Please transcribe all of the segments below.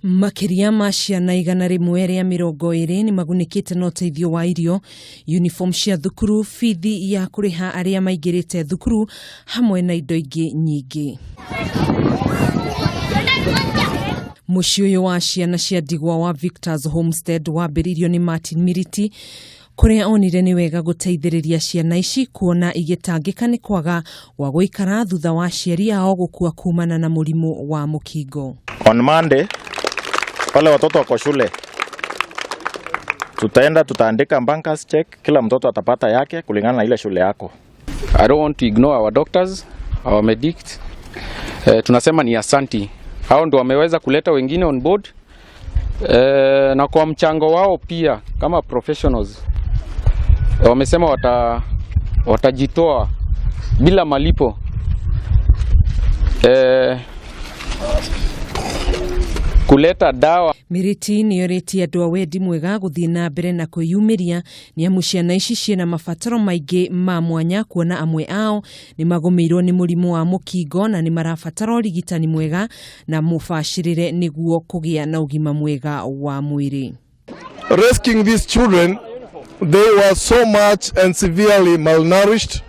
Makĩria ma ciana 120 nĩ magunĩkĩte na ũteithio wa irio, uniform cia thukuru, bithi ya kũrĩha arĩa maingĩrĩte thukuru hamwe na indo ingĩ nyingĩ. Mũciĩ ũyũ wa ciana cia ndigwa wa Victor's Homestead wambĩrĩirio nĩ Martin Miriti kũrĩa onire nĩ wega gũteithĩrĩria ciana ici kuona igĩtangĩka nĩ kwaga gwa gũikara thutha wa aciari ao gũkua kumana na mũrimũ wa mũkingo. On Monday wale watoto wako shule, tutaenda tutaandika bankers check, kila mtoto atapata yake kulingana na ile shule yako. I don't want to ignore our doctors, our medics. Tunasema ni asanti. Hao ndio wameweza kuleta wengine on board. Na kwa mchango wao pia kama professionals wamesema watajitoa bila malipo kuleta dawa. Miriti nĩ yorĩtie andũ a wendi mwega gũthiĩ na mbere na kwĩyumĩria nĩ amu ciana ici ciĩna mabataro maingĩ ma mwanya kuona amwe ao nĩ magũmĩirwo nĩ mũrimũ wa mũkingo na nĩ marabatara ũrigitani mwega na mũbacĩrĩre nĩguo kũgĩa na ũgima mwega wa mwĩrĩ. Rescuing these children, they were so much and severely malnourished.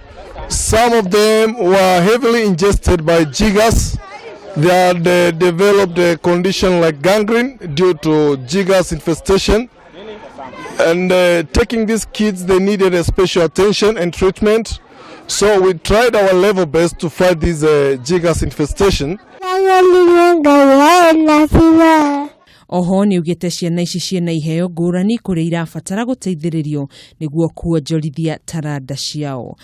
Some of them were heavily ingested by jiggers. They had developed a condition like gangrene due to jiggers infestation. And taking these kids, they needed a special attention and treatment. So we tried our level best to fight this jiggers infestation. Oho nĩ augĩte ciana ici ciĩna iheo ngũrani kũrĩa irabatara gũteithĩrĩrio nĩguo kuonjorithia taranda ciao.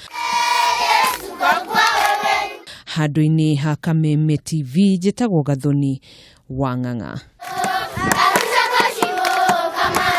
Handũ-inĩ ha Kameme TV, njĩtagwo Gathoni wa Ng'ang'a.